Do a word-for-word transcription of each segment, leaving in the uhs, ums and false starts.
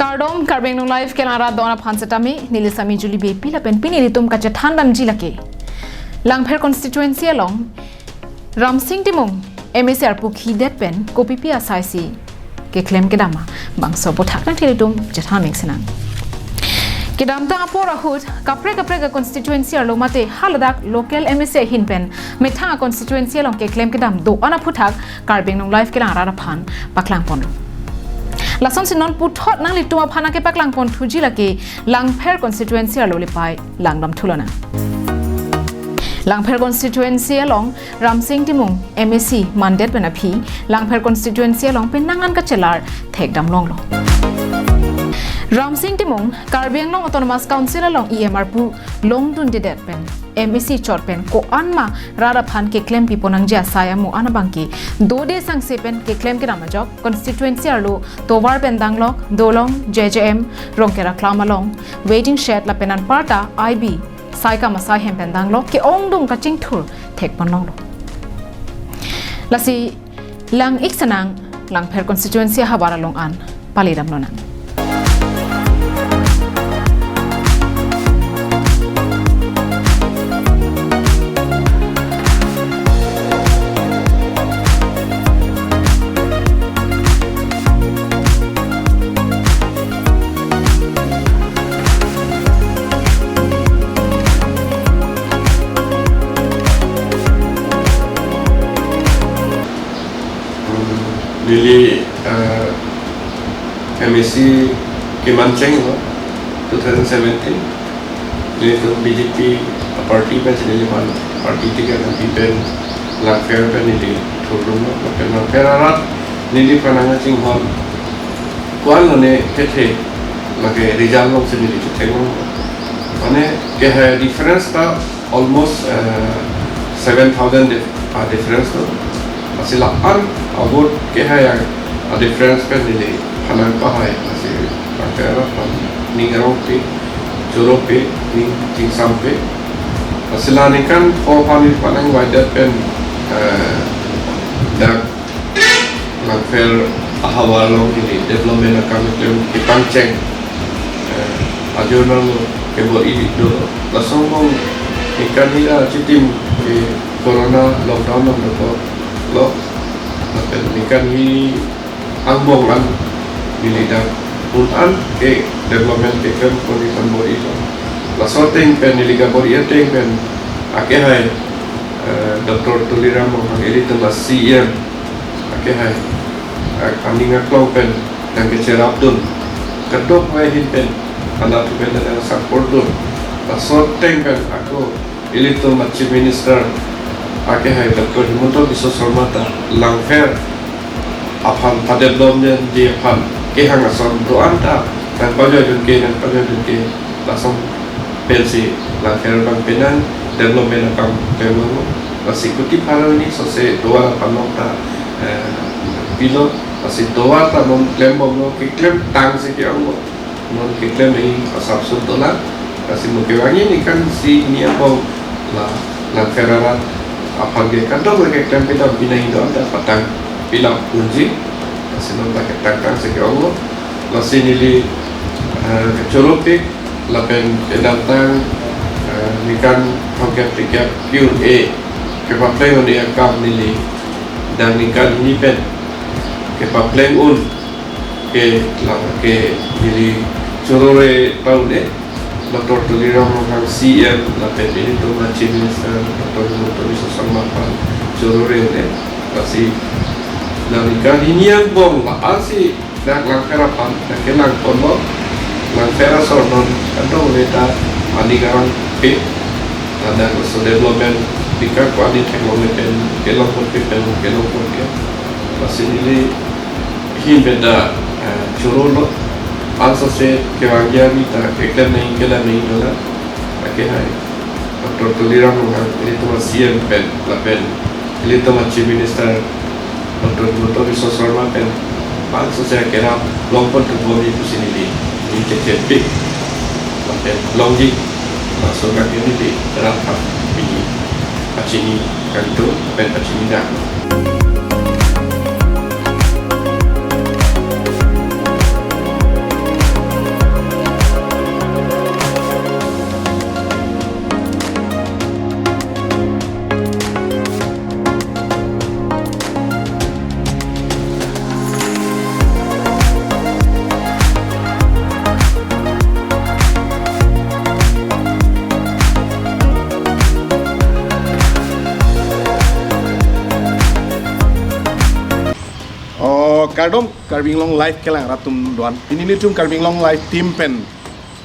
Kardom, Karbi Anglong Live kelang arat do-an aphan setame, neli Sami Juli Beypi lapen pini ilitum kachethan damji lake Langpher constituency along Ramsing Timung M A C arpu khidet pen kopipi asai si keklem kedam ma, bangso aphuthak nangtum chethan mek sinang. Kedamtang apor ahut kaprek kaprek constituency arlo mate haladak local M A C ahin pen methang constituency along keklem kedam do-an aphuthak Karbi Anglong Live kelang arat aphan paklang ponlo. Lasonsi non puthot nanglitum aphan nangkepaklang pon thuji lake Langpher constituency arlo lepai langdam thulonang. Langpher constituency along Ramsing Timung M A C mandet pen aphi Langpher constituency along penang an kachelar thekdam longlo. Ramsing Timung Karbi Anglong Autonomous Council along E M arpu longdundedet pen M A C chot pen ko-an ma rat aphan keklem piponangji asai amo an abangke dode sangse pen keklem kedam ajok constituency arlo tovar pen danglok Dolong, J J M, Rongkera Klam along waiting shed lapen anparta I B saikam asai hem pen danglok ke-ongdung kachingthur thek pon longlo. Lasi lang-ik sinang Langpher constituency ahavar along an pali damlonang. Neli, eh, M A C kemancheng lo, two thousand seventeen. Nelitum B J P party pen si neli man party ticket nangpi pen Langpher pen neli thurlong lo, pen Langpher arat neliphan nangchinghon ko-an lone kethe lake result along si neli chethek longlo. Mane kehai difference ta almost, eh, seven thousand dif-, ah, difference lo. Lasi la-an a-vote kehai a-difference pen neliphan nangpahai. Lasi Langpher arat aphan ning arongpik, choroppik, ning chingsampik. Lasi la ningkan pho aphan neliphan nangvaidet pen, eh, dak Langpher ahavar along ili development akam keklem kepangcheng, eh, ajoine lo kebor-i do. Lason angbong ningkan hini achitim ke corona lockdown along dolo. Lapen ningkan hini angbong an neli dak un an ke development keklem ko ningkan bor-i lo. Laso ateng pen neli kabor-i ateng pen akehai, eh, Doctor Tuliram Ronghang ilitum a-C E M akehai, ak-, aning aklong pen nangkecherapdun. Kadokave ahin pen, anat pen nang-supportdun. Laso ateng pen ako ilitum a-Chief Minister akehai Doctor Himanta Biswa Sarma ta Langpher aphan padevelopment di aphan kehang ason do-an ta nangpajoidun ke, nangpajoidun ke, lason pensi Langpher abang penang development akam klem longlo. Lasi kuti pharo hini sose tovar aphan long ta, eh, pilo. Lasi tovar ta non klembomlo, keklem tang si ke-onglo. Non keklem nangji asapso dolang. Lasi mo kevangji ningkan isi hini angbong la Langpher arat aphan ke kadokave keklem kedam pinangji do-an ta patang pilang unji. Lasi non ta ketang tang si ke-onglo. Lasi neli, eh, kechoroppik lapen kedamtang, eh, ningkan thomkep phlikep Q and A kepapleng un-e akam neli dak ningkan hini pen kepapleng un ke, la ke neli chorore ta un-e, Doctor Tuliram Ronghang C E M lapen ilitum a-Chief Minister Doctor Himanta Biswa Sarma aphan chorore un-e. Lasi la ningkan hini angbong la-an si dak Langpher aphan nangkelang ponlo. Langpher asor non kadokave ta aning arongpik. Ladak laso development bika ko ani theklongle pen kelong ponpik pen kelong ponpik. Lasi neli ahin pen ta, eh, chorolo. Ansose kevangji arni ta keklem nangji kedam nangji dolang. Akehai Doctor Tuliram Ronghang ilitum a-C E M pen lapen ilitum a-Chief Minister Doctor Himanta Biswa Sarma pen ansose kerap long pon thekbomji pusi neli ning chethetpik. Lapen longji, laso kangke neli rat aphan pini pachini kangtung pen pachini dak. Kardom Karbi Anglong Live kelang rat atum doan. Pini nelitum Karbi Anglong Live team pen,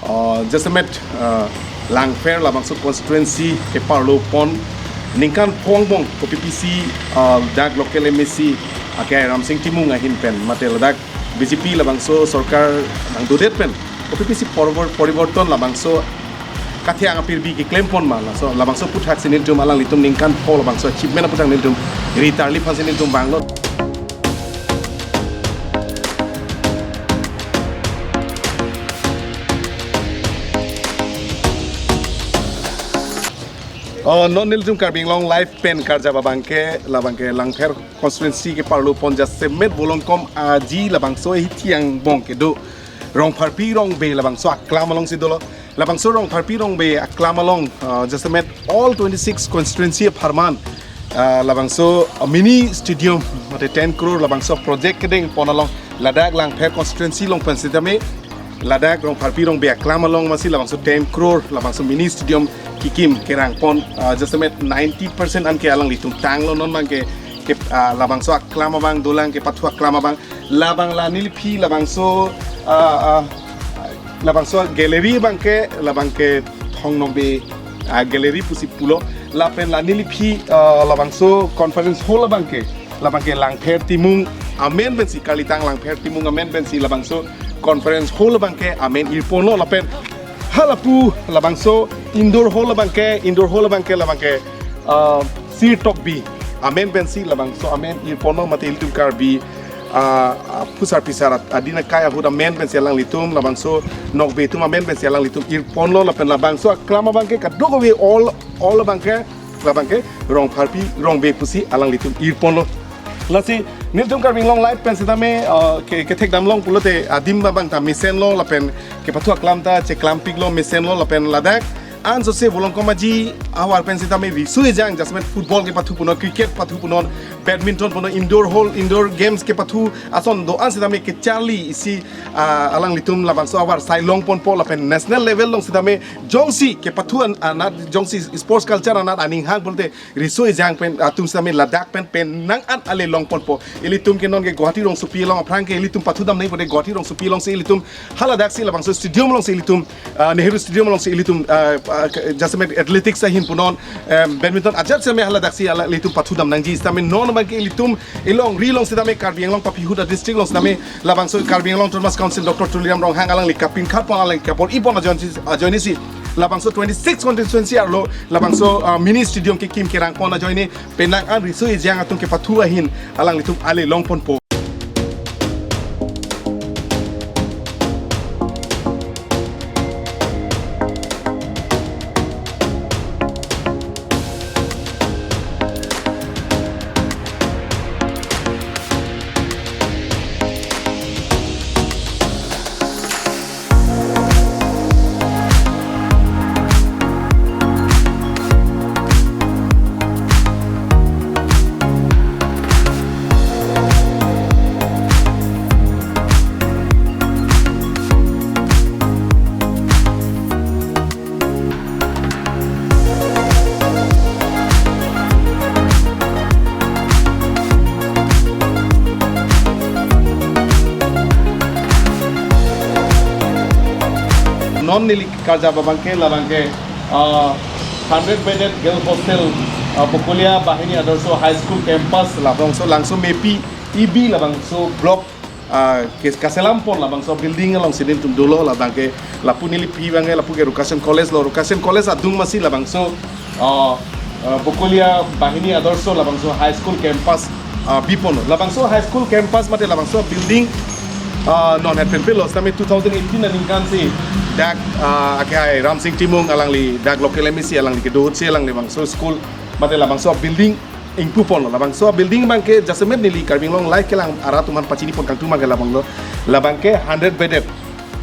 uh, jasemet, uh, Langpher labangso constituency keparlo pon ningkan pho angbong kopipisi, uh, dak local M A C akehai Ramsing Timung ahin pen mate ladak B J P labangso sorkar nangdodet pen kopipisi poribor-, poriborton labangso kathe-ang apirbi keklem pon ma, laso labangso aputhaksi nelitum alanglitum ningkan pho labangso achievement aphuthak nelitum ri tarli aphansi nelitum vanglo. Oh, non nelitum Karbi Anglong Live pen karjap abangke, labangke Langpher constituency keparlo pon jasemet Volongkom Aji labangso ahithi angbong kedo Rongpharpi Rongbe labangso aklam alongsi dolo. Labangso Rongpharpi Rongbe aklam along, uh, jasemet all twenty-six constituency apharman, uh, labangso, uh, mini stadium mate ten crore labangso project kedeng pon along ladak Langpher constituency along pen sitame ladak Rongpharpi Rongbe aklam along masi labangso ten crore labangso mini stadium kekim kerang pon, uh, jasemet ninety percent anke alanglitum tanglo. Non abangke, ke, uh, labangso aklam abang dolang, kepathu aklam abang, labang la neliphi labangso, ah, ah, labangso gallery abangke, labangke Thong Nokbe, ah, gallery pusi pulo, lapen la neliphi, ah, labangso conference hall abangke, labangke Langpher Timung amen pensi, kalitang Langpher Timung amen pensi labangso conference hall abangke amen irponlo, lapen halapu labangso indoor hall abangke, indoor hall abangke labangke, ah, Sir Tokbi amen pensi labangso amen irponlo mate ilitum Karbi, ah, ah, phusar phisar at-, adin akai ahut amen pensi alanglitum, labangso Nokbe atum amen pensi alanglitum irponlo, lapen labangso aklam abangke kadokave all, all abangke, labangke Rongpharpi Rongbe pusi alanglitum irponlo. Lasi nelitum Karbi Anglong Live pen sitame, ah, ke, kethekdam long pulote adim abang ta mesenlo, lapen kepathu aklam ta cheklampiklo, mesenlo, lapen ladak ansose Volongkom Aji ahavar pen sitame riso ejang jasemet football kepathu punon, cricket pathu punon, badminton punon, indoor hall, indoor games kepathu ason do-an sitame kecharli isi, ah, alanglitum labangso ahavar sai long ponpo, lapen national level along sitame jongsi kepathu an-, anat, jongsi sports culture anat aning hang pulote riso ejang pen atum sitame ladak pen penang an ale long ponpo. Ilitum ke non ke Guwahati rongsopi along aphrang ke ilitum pathudam nangji pulote Guwahati rongsopi alongsi ilitum haladaksi labangso stadium alongsi ilitum, ah, Nehru Stadium alongsi ilitum, ah, ah, ke-, jasemet athletics ahin punon, em, badminton ajat sitame haladaksi ala ilitum pathudam nangji sitame non abangke ilitum ilongri along sitame Karbi Anglong papihuda district along sitame labangso Karbi Anglong Autonomous Council Doctor Tuliram Ronghang alangli kapinkhat pon, alangli kapor-i pon ajoine si, ajoine si labangso twenty-six constituency arlo labangso, ah, mini stadium kekim kerang pon ajoine penang an riso ejang atum kepathu ahin alanglitum ale long ponpo. Non neli karjap abangke labangke, ah, hundred bedded girl hostel, ah, Bokolia Bahini Adarsha High School campus labangso Langsomepi E B labangso block, ah, ke kaselam pon labangso building alongsi nelitum dolo, labangke lapu neliphi abangke lapu ke Rukasen College lo, Rukasen College adung masi labangso, ah, ah, Bokolia Bahini Adarsha labangso high school campus, ah, biponlo. Labangso high school campus mate labangso building, ah, non het pen pelo sitame two thousand eighteen aningkan si dak, ah, akehai Ramsing Timung alangli dak local M A C alangli kedo ahutsi alangli labangso school mate labangso building ingpu ponlo. Labangso building abangke jasemet neli Karbi Anglong Live kelang arat atum aphan pachini pon kangtung abangke labanglo. Labangke hundred bedded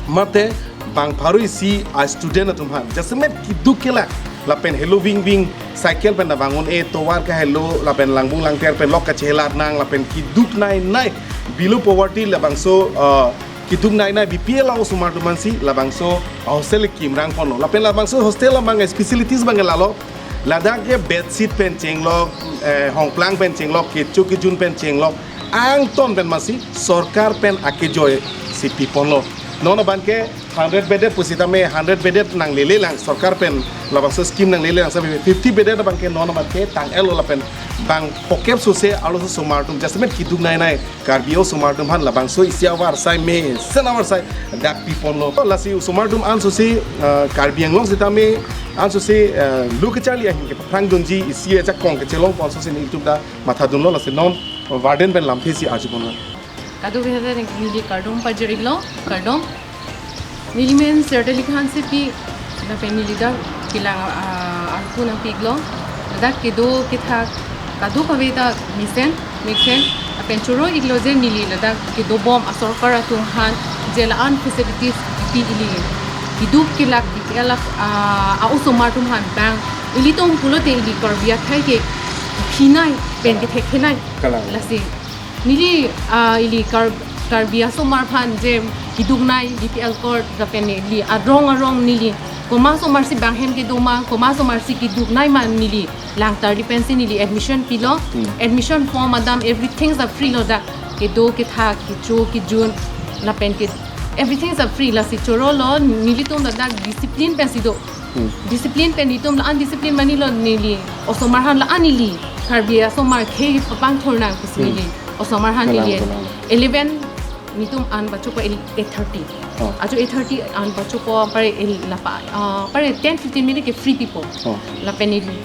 mate bang pharo isi a-student atum aphan jasemet keduk kelang lapen helo vingving cycle pen navang un-e, tovar kahelo lapen langbung langter pen lok kachelar nang lapen keduk nei nei below poverty labangso, ah, keduk nei nei B P L house osomar atum aphansi labangso hostel kimrang ponlo. Lapen labangso hostel abang facilities abang lalo, ladak ke bedsheet pen chenglok, eh, hongplang pen chenglok, kecho kejun pen chenglok, angton pen masi sorkar pen akejoi si piponlo. Non abangke hundred bedded pusitame hundred bedded nanglelelang sorkar pen, labangso scheme nanglelelang sitame fifty bedded abangke non abangke tang-etlo lapen bang phokep sose arloso osomar atum jasemet kiduk nai nai Karbi osomar atum aphan labangso isi avarsai mesen avarsai dak piponlo. Lasi osomar atum ansose, eh, Karbi Anglong sitame ansose, eh, lo kacharli ahin kepaphrang dunji isi ajakong kechelong pon sose nelitum ta mathadunlo, lasi non warden pen lamthe si arjuponlo. Kadokave ta neli kardom pajir-iklo, kardom. Neli men Sertali Khansepi, lapen neli dak kelang, ah, arpu nangpi-iklo. Ladak kedo kethak kadokave ta mesen, mesen, lapen choro-iklo je neli ladak kedobom asorkar atum aphan je la-an facilities pi ili, kiduk kelak di kelak, ah, a-osomar atum aphan bang ilitum pulote ili Karbi akhei ke phinai pen kethek phinai. Kalang. Lasi neli, ah, ili Kar-, Karbi asomar aphan je kiduk nai B P L card lapen ili arong arong neli komat osomar si bang hem kedo ma, komat osomar si kiduk nai ma neli lang tarli pensi neli admission pilo. Hmm. Admission form adam everything is free lo dak. Kedo kethak, kecho kejun lapen ke everything is free, lasi chorolo nelitum ladak discipline pensi do. Hmm. Discipline pen itum la-an discipline manilo neli osomar aphan la-an ili Karbi asomar khei papangthor nang pusi Hmm. neli osomar aphan Kalang, neli kalang. Eleven nelitum an bacho ko el-, eight thirty. Oh. Ajo eight thirty an bacho ko pare el lapa, ah, pare ten fifteen minute ke free pipo. Oh. Lapen neli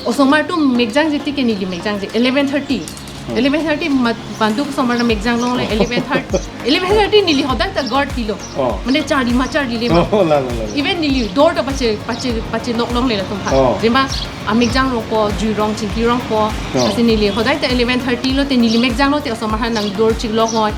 osomar atum mekjangje tike neli mekjangje eleven thirty. Oh. Eleven thirty mat-, bandu osomar na mekjang longle Oh. eleven thirty. Eleven thirty neli hodai ta guard pilo. Oh. Mane charli ma charlile ma. Oh, la, la, la, la. Even neli door ta pache, pache, pache nok longle latum aphan. Oh. Jema amekjang rongpo, jui rong, chingki rongpo. Oh. Lasi neli hodai ta eleven thirty lote neli mekjang lote osomar aphan nang door chik lok hoi.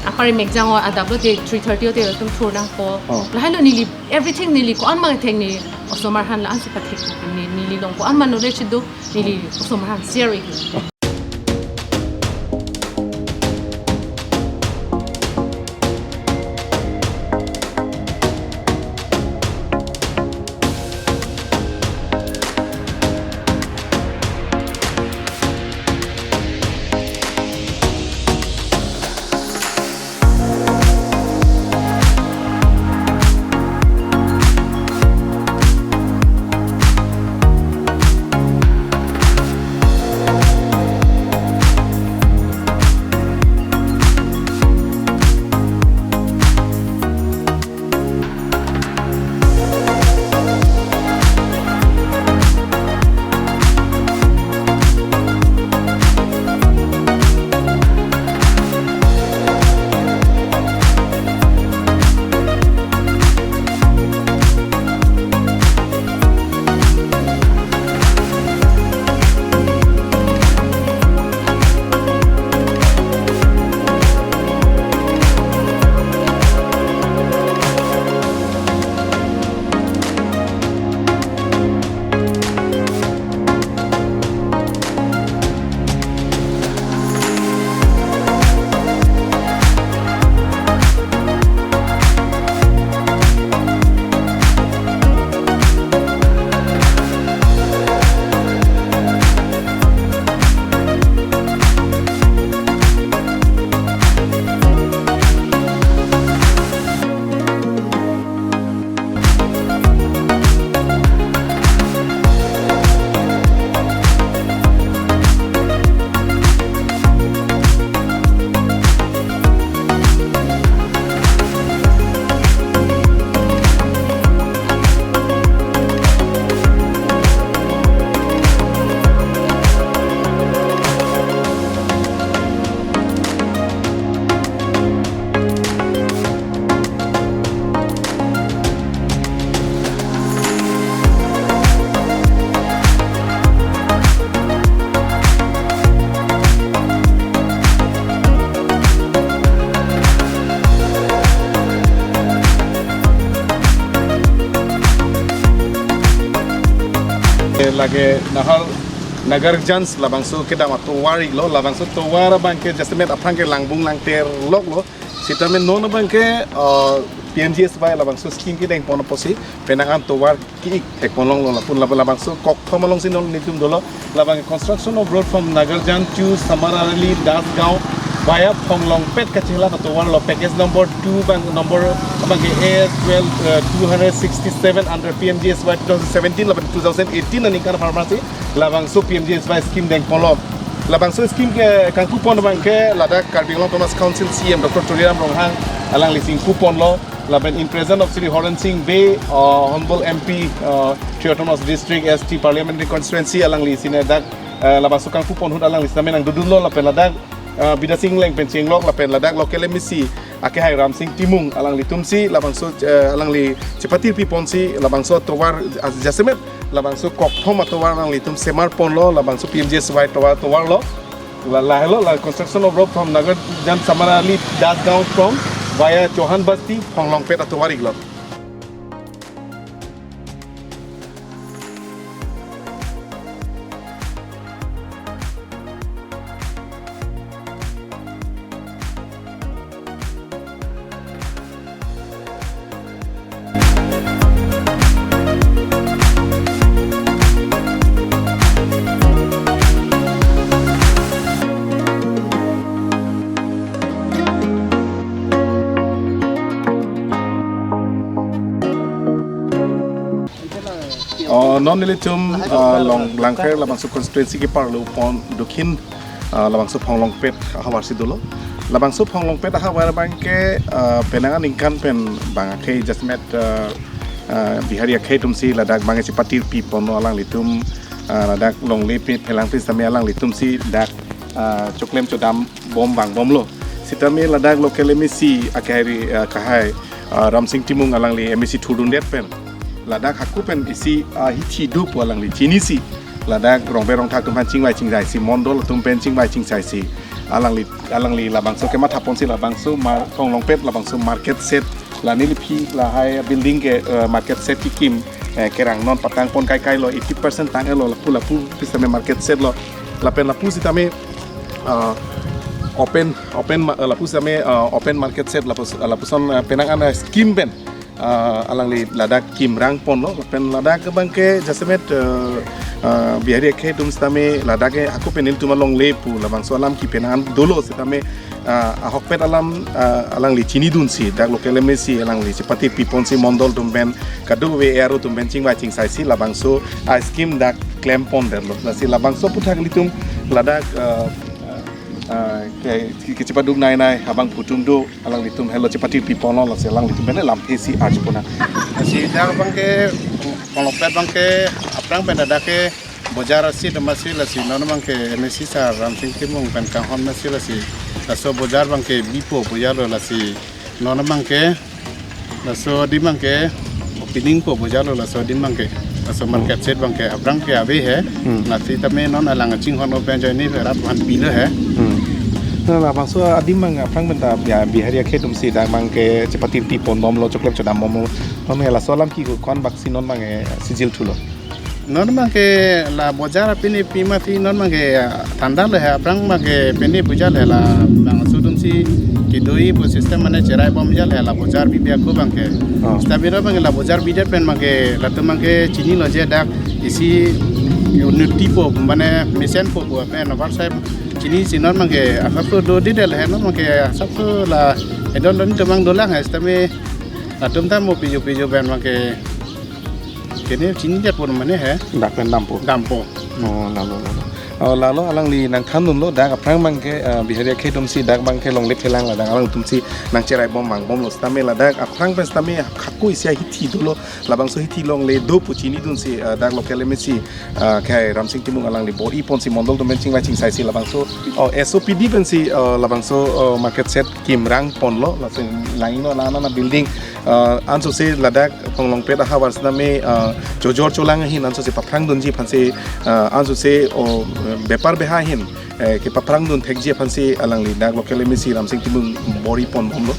Apar mekjang o adap lote three thirty lote latum thur nangpo. Oh. Lahailo neli everything neli ko-an ma thek neli osomar aphan la-an si pathek ne-, neli along ko-an ma knowledge do neli osomar aphan share-ik. Lake Nahar Nagarjan labangso kedam atovar-iklo, labangso tovar abangke jasemet aphrang ke langbung langter loklo. Sitame non abangke, uh, P M G S Y labangso scheme kedeng pon apotsi penang an tovar ki-ik thek pon longlo, lapen laba labangso kokthom alongsi non nelitum dolo, labang construction of road from Nagarjan to Samarali Das Gaon, via Phonglongpet kachehelat atovar lo, package number two abang, number abangke A S twelve, uh, two hundred sixty-seven under P M G S Y two thousand seventeen lapen two thousand eighteen aningkan apharman si labangso P M G S Y scheme dengpon lo. Labangso scheme ke kangkupon abangke ladak Karbi Anglong Autonomous Council C E M Doctor Tuliram Ronghang alangli si ingkupon lo. Lapen in presence of Shri Horen Sing Bey, uh, Honorable M P, uh, Three Autonomous District, S T Parliamentary Constituency, alangli si ne dak, uh, labangso kangkupon ahut alangli si nangdodun lo, lapen ladak, uh, Bidya Sing Engleng pen chenglok, lapen ladak local M A C akehai Ramsing Timung alanglitum si labangso, uh, alangli chepatirpipon si labangso atovar, uh, jasemet labangso kokthom atovar alanglitum semarpon lo, labangso P M G S Y tovar, tovar lo. La, lahelo la construction of road from Nagarjan Samarali Das Gaon from via Chauhan Basti, Phonglongpet atovar iklo. Oh, non nelitum, ah, Long Langpher labangso constituency keparlo pon Dokhin, ah, labangso Phonglongpet ahavar si dolo. Labangso Phonglongpet ahavar abangke, ah, penang aningkan pen bang akhei jasemet, ah, ah, Bihari akhei atum si ladak bang chepatirpipon lo alanglitum, ah, ladak longle pi phelangpi sitame alanglitum si dak, ah, choklem chodambom vangbomlo. Sitame ladak local M A C akehai, ah, kahai, ah, Ramsing Timung alangli M A C thurdundet pen ladak hako pen isi, ah, hithi do pu alangli chinisi. Ladak rongbe rongthak atum aphan chingvai chingsai si, mondol atum pen chingvai chingsai si, alangli, alangli labangso kemathapon si labangso mar, Phonglongpet labangso market shed, la neliphi lahai building ke, eh, market shed kekim, eh, kerang non patangpon kaikai lo, eighty percent tanglo, lapu lapu pi sitame market shed lo. Lapen lapu sitame, ah, open, open ma-, lapu sitame, ah, open market shed, lapus-, lapuson, ah, penang an, ah, scheme pen, ah, alangli ladak kimrangpon lo. Lapen ladak abangke jasemet, eh, ah, Bihari akhei atum sitame ladak ke hako pen nelitum alongle pu labangso alam kepi penang an dolo sitame, ah, ahokpet alam, ah, alangli chinidun si dak local M A C alangli chepatirpipon si mondol atum pen kadokave A R O atum pen chingvai chingsai si labangso a scheme dak klempondetlo. Lasi labangso aphuthak ilitum ladak, ah, ah, ke, ke, kechepaduk nainai abangphu atum do, alanglitum helo chepatirpipon lo, lasi alanglitum pen lamthe si arjupona. Lasi dak abangke, Phonglongpet abangke aphrang pen ladak ke bojar asi doma si, lasi non abangke M A C sir Ramsing Timung pen kanghon ma si, lasi laso bojar abangke bipo bojar lo, lasi non abangke laso adim abangke opening po bojar lo, laso adim abangke, laso market shed abangke aphrang ke ave he. Hmm. Lasi tame non alang chinghon open join ni rat aphan pilo he. Hmm. Na, labangso adim abang aphrang pen ta Bia-, Bihari akhei atum si dak abangke chepatirpiponbomlo, choklem chodambomlo. Non he laso alam ke ko-an bak si non abangke sijil thulo? Non abangke la bojar pini pima si non abangke, ah, thandalo he, aphrang abangke pini bojar le, labangso atum si kedoi pu system mane cheraibom jal he la bojar bibi ako abangke. Oh. Sitame non abangke la bojar bidet pen abangke latum abangke chinilo je dak isi unnoti po mane mesenpo pu pen ovar sai chinisi non abangke asap to dodedetlo he, non abangke asap to la edon don to abang dolang he, sitame latum ta mo pijo pijo pen abangke kene chinijatpo mane he. Dak pen dampo. Dampo. Oh, lalo, lalo. Oh, lalo alangli nangthandunlo, dak aphrang abangke, ah, Bihari akhei atum si dak abangke longle phelang ladak alangtum si nangcheraibom vangbomlo, sitame ladak aphrang pen sitame hako isi ahithi dolo, labangso hithi longle do pu chinidun si, ah, dak local M A C, ah, kahai Ramsing Timung alangli bor-ipon si mondol atum pen chingvai chingsai si labangso, oh, S O P D pen si, ah, labangso, oh, market shed kimrangponlo, lasi laino la nana building, ah, ansose ladak Phonglongpet ahavar sitame, ah, chojor cholang ahin ansose paphrangdunji aphan si, ah, ansose o, eh, bepar beha ahin, eh, kepaphrangdun thekji aphan si alangli dak local M A C Ramsing Timung bor-iponbomlo.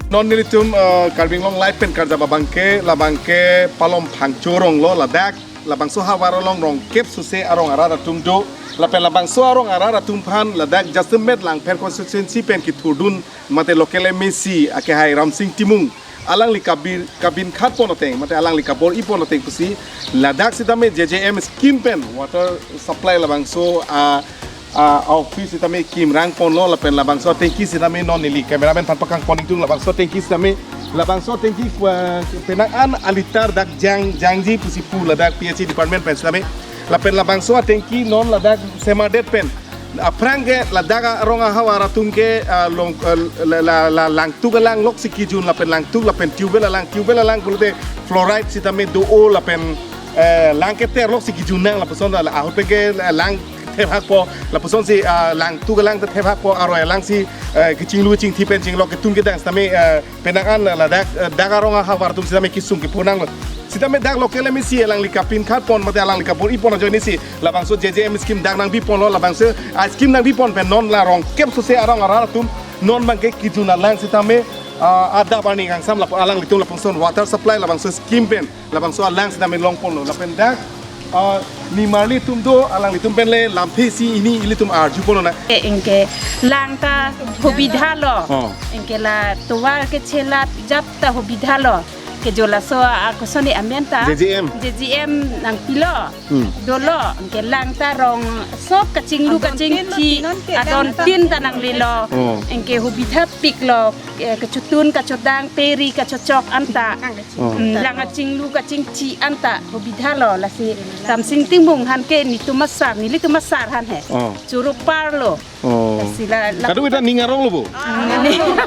Non nelitum, eh, Karbi Anglong Live pen karjap abangke, labangke Palomphangcho arong lo, ladak labangso ahavar along rongkep suse arong arat atum do. Lapen labangso arong arat atumphan ladak jasemet Langpher constituency pen kethurdun mate local M A C akehai Ramsing Timung, alangli kabin, kabinkhat pon ateng mate alangli kabor-i pon ateng pusi ladak sitame J J M scheme pen water supply labangso, ah, ah, office sitame kimrang ponlo, lapen labangso atengki sitame non neli cameraman aphan paklang pon ingtung. Labangso atengki sitame, labangso atengki, ah, penang an alitar dak jang, jangji pusi pu ladak P H E department pen sitame. Lapen labangso atengki non ladak semardet pen aphrang ke ladak arong ahavar atum ke, ah, long, ah, la, la, la, langtuk alang loksi kijun, lapen langtuk lapen tubewell alang, tubewell alang pulote fluoride sitame do-o, lapen, eh, lang keter loksi kijun nang, lapuson la ahut pen ke, eh, lang thevakpo, lapusonsi, ah, langtuk alang thevakpo, aroi alangsi, eh, kechinglu chingthi pen chinglok ketum kedang sitame, eh, penang an ladak, eh, dak arong ahavar atum sitame kesung kepu nanglo. Sitame dak local M A C alangli kapinkhat pon mate alangli kabor-i pon ajoinesi labangso J J M scheme dak nangbi ponlo, labangso a scheme nangbi pon pen non la rongkep suse arong arat atum non abangke kijun alang sitame, ah, adap arni kangsam lapu alanglitum lapuson water supply labangso scheme pen labangso alang sitame long ponlo. Lapen dak, ah, nimarli atum do, alanglitum pen le lamthe isi hini ilitum arju ponlo na. E, anke lang ta hobidha lo. Oh. Anke la tovar kechelat jap ta hobidha lo. Ke jo laso a kosoni amen ta. J J M. J J M nangpilo. Hmm. Dolo, anke lang ta rong sob kachinglu kachingthi adon tin ta nanglelo. Oh. Anke hobidha piklo, eh, kachotun kachotang, peri kachechok anta. Oh. Hmm, lang kachinglu kachingthi anta hobidha lo, lasi Ramsing Timung aphan ke netum asar, nelitum asar aphan he. Oh. Choro parlo. Oh. Lasi la, la kadokave ta ning arong lo bo? Neli. Oh.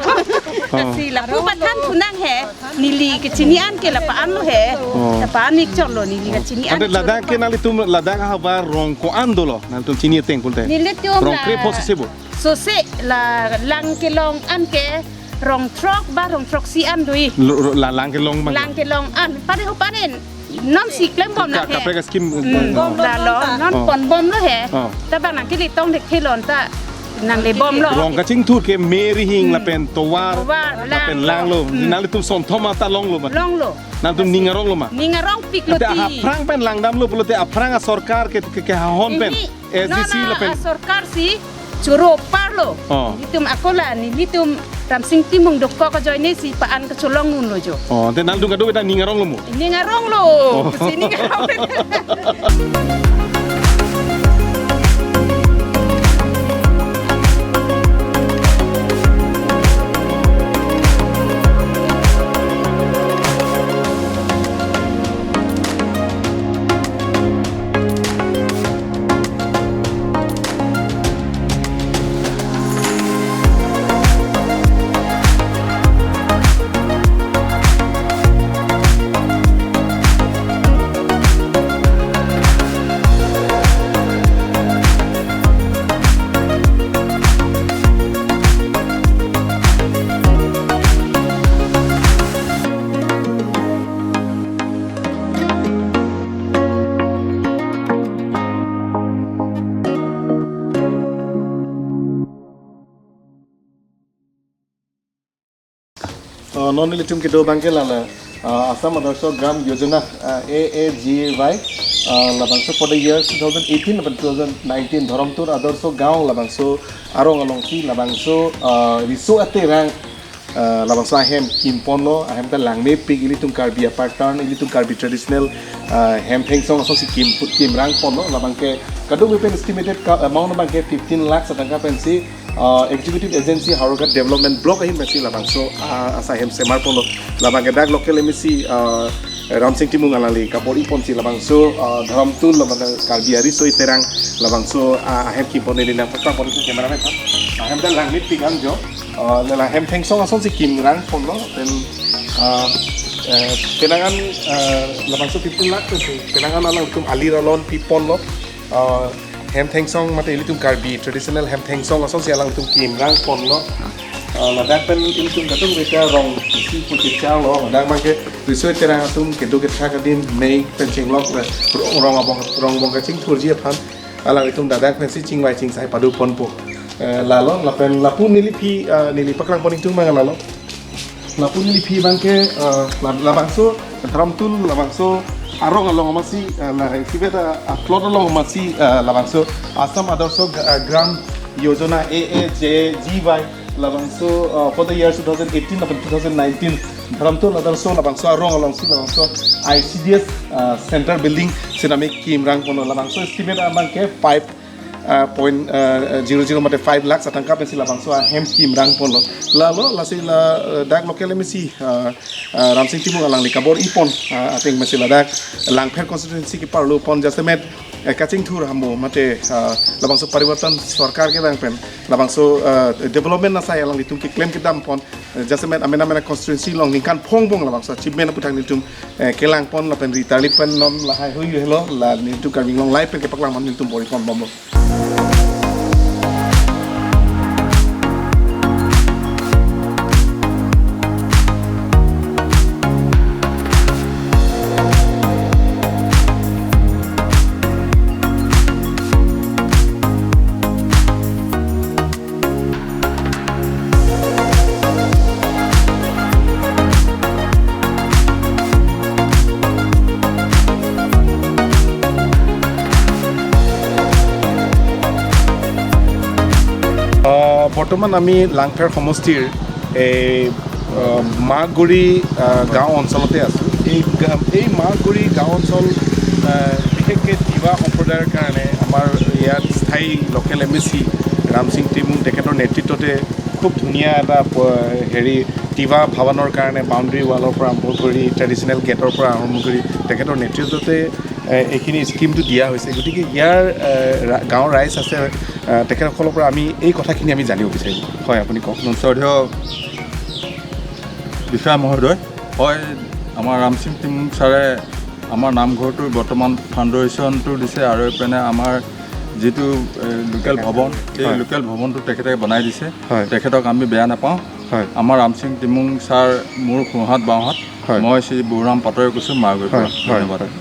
Lasi lapu pathan punang he. Neli kechini an ke la pa-an lo he. Oh. La pa-an ik choklo neli kechini an. Ante ladak ke nanglitum ladak ahavar rong ko-an dolo? Nanglitum chini ateng pulote. Nelitum rong la kre pho sose bo? Sose la lang kelong an ke rong throk ba rong throksi an do-i. Lo, lo, la lang kelong bang. Lang kelong an. Pare ho panen. Non si klem bom ka, nang he. Kaprek a scheme, hmm, bom lo, la lo, non ta. Non oh. Pon bom lo he. Oh. Ta bang nangkele tong dek thelon ta nangle bom lo. Rong kachingthur ke me rihing hmm. Lapen tovar, tovar, lapen lang lo. Hmm. Nanglitum sonthom anta longlo ma? Longlo. Nanglitum ning arong lo ma? Ning arong piklo ti. Ante aphrang pen langdamlo pulote aphrang a sorkar ke, ke, kehahon pen. Ini S D C non lapen a sorkar si choro parlo. Oh. Nelitum akola, nelitum Ramsing Timung dokok ajoinesi pa-an kacholong unlo jo. Oh, ante nanglitum kadokave ta ning arong lo mo? Ning arong lo. Oh. Pusi ning arong. Uh, non nelitum kedo abangke lala, uh, Assam Adarsho Gram Yojana, uh, A A G Y, uh, labangso for the year two thousand eighteen lapen two thousand nineteen Dharamtur Adarsho Gaon labangso arong alongsi labangso, uh, riso aterang, uh, labangso ahem kimponlo, ahem ta langmepik, ilitum Karbi a-pattern, ilitum Karbi traditional, uh, hem thengsong asonsi kim, kimrang ponlo, labangke kadokave pen estimated ka, amount abangke fifteen lakhs atangka pensi, uh, Executive Agency Howraghat Development Block ahin pensi labangso, uh, asa hem semar ponlo. Labangke dak local M A C, uh, Ramsing Timung alangli kabor-i ponsi labangso, uh, Dharamtur labang Karbi ariso aterang labangso, uh, ahem kimpon neli nangpaklang pon ke cameraman aphan. Ahem ta langmepik an jo. Uh, la hem thengsong asonsi kimrang ponlo. Then, uh, eh, penang an, uh, labangso fifteen lakh pensi penang an alangtum alir alon piponlo. Uh, hem thengsong mate ilitum Karbi traditional hem thengsong asonsi alangtum kimrang ponlo. Uh, ladak pen ilitum kadokave ta rong isi pu chechalo. Ladak abangke riso aterang atum kedo kethak adim mei pen chenglok le rong, rong abong, rong abong kachingthurji aphan alanglitum ladak pensi chingvai chingsai pado ponpo. Eh, lalo lapen lapu neliphi, uh, neli paklang pon ingtung ma lalo. Lapu neliphi abangke, eh, la-, labangso, Dharamtul labangso arong along amatsi, eh, la, isibet, eh, a-plot along amatsi, eh, labangso Assam Adarsho G-, eh, Gram Yojana, A A J G Y, labangso, eh, for the year two thousand eighteen lapen two thousand nineteen, Dharamtul Adarsho labangso arong alongsi labangso I C D S, eh, center building sinami kimrang ponlo. Labangso estimate abangke five, ah, point, ah, zero zero mate five lakhs atangka pensi labangso ahem kimrang ponlo. Lalo, lasi la, eh, dak local M A C, ah, ah, Ramsing Timung alangli kabor-i pon, ah, ateng pensi ladak Langpher constituency keparlo pon jasemet, eh, kachingthur hamo mate, ah, labangso Parivartan Sarkar kevang pen labangso, ah, development asai alanglitum keklem kedam pon, eh, jasemet amena amena constituency along ningkan phongbong labangso achievement aputhak nelitum, eh, kelang pon lapen ri tarlip pen non lahai hui helo, la nelitum Karbi Anglong Live pen kepaklang pon nelitum bor-i pon bomlo. আহ, বৰ্তমান আমি লাংফেৰ সমষ্টিৰ এই, আহ, মাগুৰি, আহ, গাঁও অঞ্চলতে আছোঁ। এই গা-, এই মাগুৰি গাঁও অঞ্চল, আহ, বিশেষকৈ তিৱা সম্প্ৰদায়ৰ কাৰণে আমাৰ ইয়াত স্থায়ী লোকেল এম এ চি ৰামসিং টিমুং তেখেতৰ নেতৃত্বতে খুব ধুনীয়া এটা প-, হেৰি, তিৱা ভৱনৰ কাৰণে বাউণ্ডেৰী ৱালৰ পৰা আৰম্ভ কৰি, ট্ৰেডিশ্যনেল গেটৰ পৰা আৰম্ভ কৰি তেখেতৰ নেতৃত্বতে, এ, এইখিনি স্কিমটো দিয়া হৈছে। গতিকে ইয়াৰ, এ, ৰা-, গাঁৱৰ ৰাইজ আছে, এ, তেখেতসকলৰ পৰা আমি এই কথাখিনি আমি জানিব বিচাৰিম। হয়, আপুনি কওক। মঞ্চ অধ্যক্ষ বিষয়া মহোদয়, হয়, আমাৰ ৰামসিং টিমুং ছাৰে আমাৰ নামঘৰটোৰ বৰ্তমান ফাউণ্ডেশ্যনটো দিছে আৰু এইপিনে আমাৰ যিটো, এ, লোকেল ভৱন, সেই হয়। লোকেল ভৱনটো তেখেতে বনাই দিছে। হয়। তেখেতক আমি বেয়া নাপাওঁ। হয়। আমাৰ ৰামসিং টিমুং ছাৰ মোৰ সোঁহাত বাওঁহাত। হয়। মই শ্ৰী বহুৰাম পাটৰে কৈছোঁ, মাগুৰিৰ হয়, পৰা। হয়, ধন্যবাদ। হয়।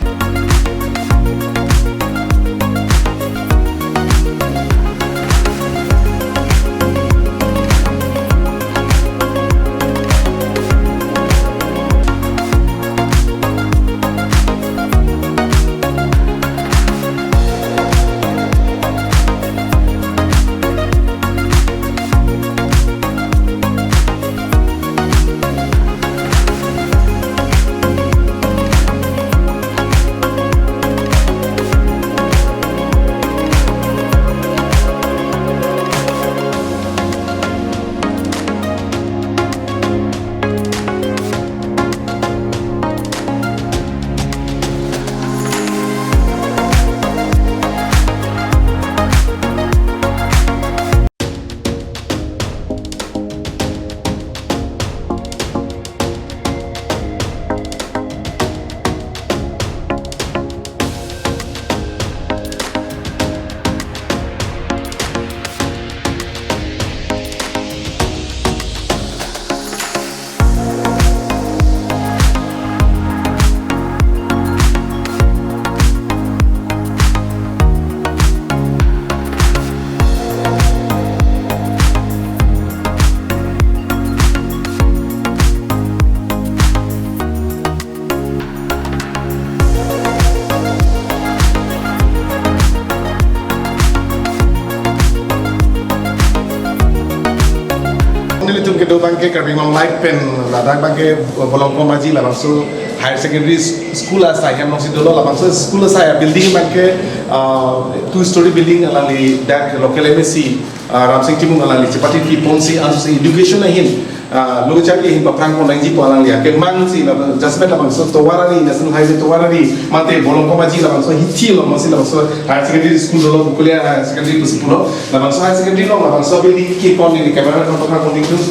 Nelitum kedo abangke Karbi Anglong Live pen ladak abangke Bolongkom Aji labangso higher secondary school asai hem nongsi dolo. Labangso school asai building abangke, ah, two story building alangli dak local M A C, ah, Ramsing Timung alangli chepatiti ponsi ansi education ahin, ah, lo charli ahin paphrang pon nangji pu alangli akemang si la jasemet labangso tovar ari, National Highway tovar ari, mate Bolongkom Aji labangso hithi lo, masi labangso higher secondary school dolo, Bukulia Higher Secondary pusi pulo, labangso higher secondary lo, labangso building kepon neli camera nang paphrang pon ningdun.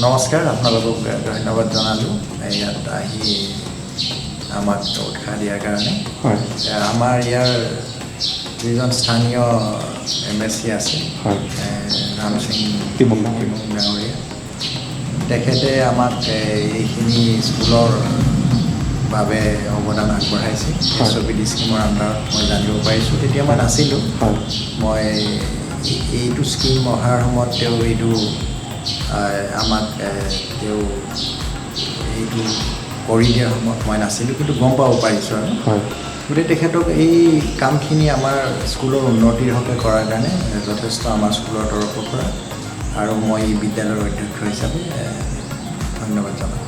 নমস্কাৰ, আপোনালোকক ধন্যবাদ জনালোঁ ইয়াত আহি আমাক উৎসাহ দিয়াৰ কাৰণে। হয়। এ, আমাৰ ইয়াৰ যিজন স্থানীয় এম এ চি আছে, হয়। এ, ৰামসিং টিমুং ডাঙৰীয়া। টিমুং ডাঙৰীয়া, তেখেতে আমাক, এ, এইখিনি স্কুলৰ বাবে অৱদান আগবঢ়াইছে। হয়। এছ অ' পি ডি স্কিমৰ আণ্ডাৰত মই জানিব পাৰিছোঁ। তেতিয়া মই নাছিলোঁ। হয়। মই এই-, এইটো স্কিম অহাৰ সময়ত তেওঁ এইটো, আহ, আমাক, এ, তেওঁ এইটো কৰি দিয়াৰ সময়ত মই নাছিলোঁ, কিন্তু গম পাব পাৰিছোঁ আৰু। হয়। গতিকে তেখেতক এই কামখিনি আমাৰ স্কুলৰ উন্নতিৰ হকে কৰাৰ কাৰণে যথেষ্ট আমাৰ স্কুলৰ তৰফৰ পৰা আৰু মই এই বিদ্যালয়ৰ অধ্যক্ষ হিচাপে, এ, ধন্যবাদ জনাওঁ।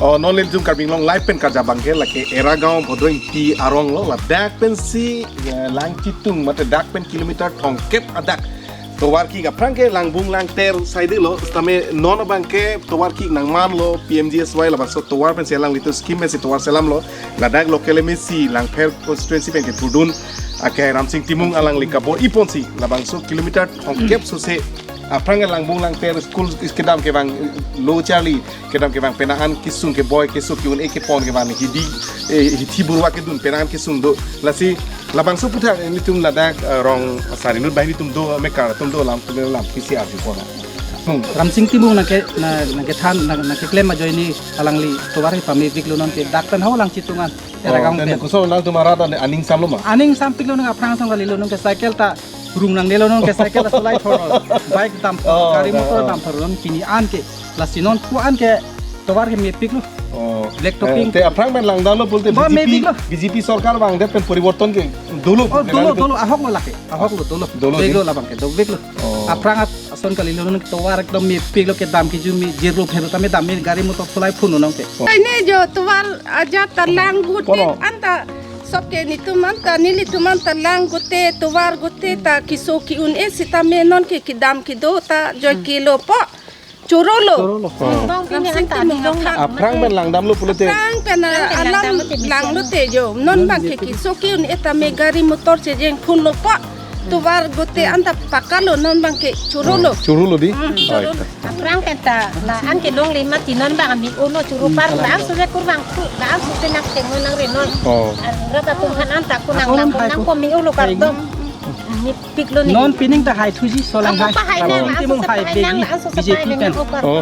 Oh, non nelitum Karbi Anglong Live pen kajabang ke lake Eragaon Bhodo Ingti arong lo, ladak pensi, eh, lang chitung mate dak pen kilometer thomkep adak tovar kik aphrang ke langbung langter side lo, sitame non abang ke tovar kik nangman lo, P M G S Y labangso tovar pensi alanglitum scheme pensi tovar selam lo, ladak local M A C Langpher constituency pen kepudun ake Ramsing Timung alangli kabor-i ponsi labangso kilometer thomkep sose aphrang ke langbung langter school kedam kevang lo charli, kedam kevang penang an kesung keboi keso ke-un-e kepon kevang hidi, eh, hithi burwa kedun penang an kesung do. Lasi labangso aputhak nelitum ladak, eh, rong asar inut banghini atum do, mekar atum do, alanglitum alam kisi arju pon. Hmm. Ramsing Timung nangke, na, nangkethan, nang, nangkeklem ajoine alangli tovar kepamepiklo, nonke dak pen ho lang chitung an. Oh, Eragaon pen. Koson nangtum arat an aning samlo ma? Aning sampiklo, nang aphrang asong kalilo, nonke cycle ta rung nangnelo, nonke cycle ta solai thor. Bike dam, oh, gari motor, oh, dam thor, non pini an ke. Lasi non pu an ke tovar kemepiklo. Oh. Black topping. Eh, te aphrang pen langdamlo pulote. Ba, B J P, mepiklo. B J P sorkar vangdet pen poriborton ke dolo. Oh, dolo, dolo, ahok lo lake. Ahok lo, dolo. Dolo, dolo dolo. Labang ke, dolo, dolo. Oh. Aphrang at ason kalilo, non tovar ekdom mepiklo, kedam kejumi jirlo phelo tame dam, gari motor solai phun nonke. Oh. Ai ne jo tovar ajat ta lang gute. Kono? Anta sob ke netum anta nelitum anta lang gute, tovar gute ta keso ke-un-e sitame nonke kedam kedo ta joi kelo po. Choro lo. Choro lo. Oh. Bang pini anta ni dong na. Aphrang pen langdamlo pulote. Aphrang pen, aphrang pen alam langdamlo te, langlo te jo. Non bang ke keso ke-un-e tame gari motor chejeng phun lo po. Tovar gute anta pakka lo, non bang ke choro lo. Oh, choro lo di? Hmm, choro lo. Aphrang pen ta la an ke longle mati, non bang ami uno choro par la an sule kurvang tu la an sule nak tengno nangre non. Oh. An rata tum han anta kunang, akonon lang hai kunang ko. Ko mi ulo kardom. Mepiklo ni. Non pining ta haithuji solang hai. Apa hai nang, Ramsing Timung hai, hai nang, begi, la an so B J P sapai pen. Nang opa. Oh.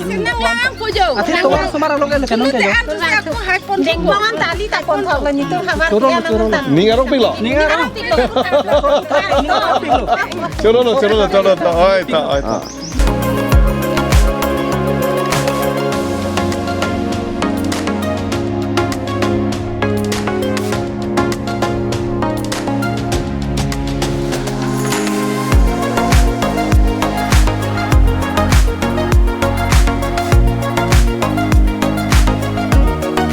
Sinang lang pujo. Ate tovar osomar along ke kanon ke jo. An tu aku hai pon. Deng bongan tali ta pon thok la netum havar. Choro lo, choro lo. Ning arong piklo? Ning arong. Ning arong piklo. Choro lo, choro lo, choro lo. Oi ta, oi ta. Ah.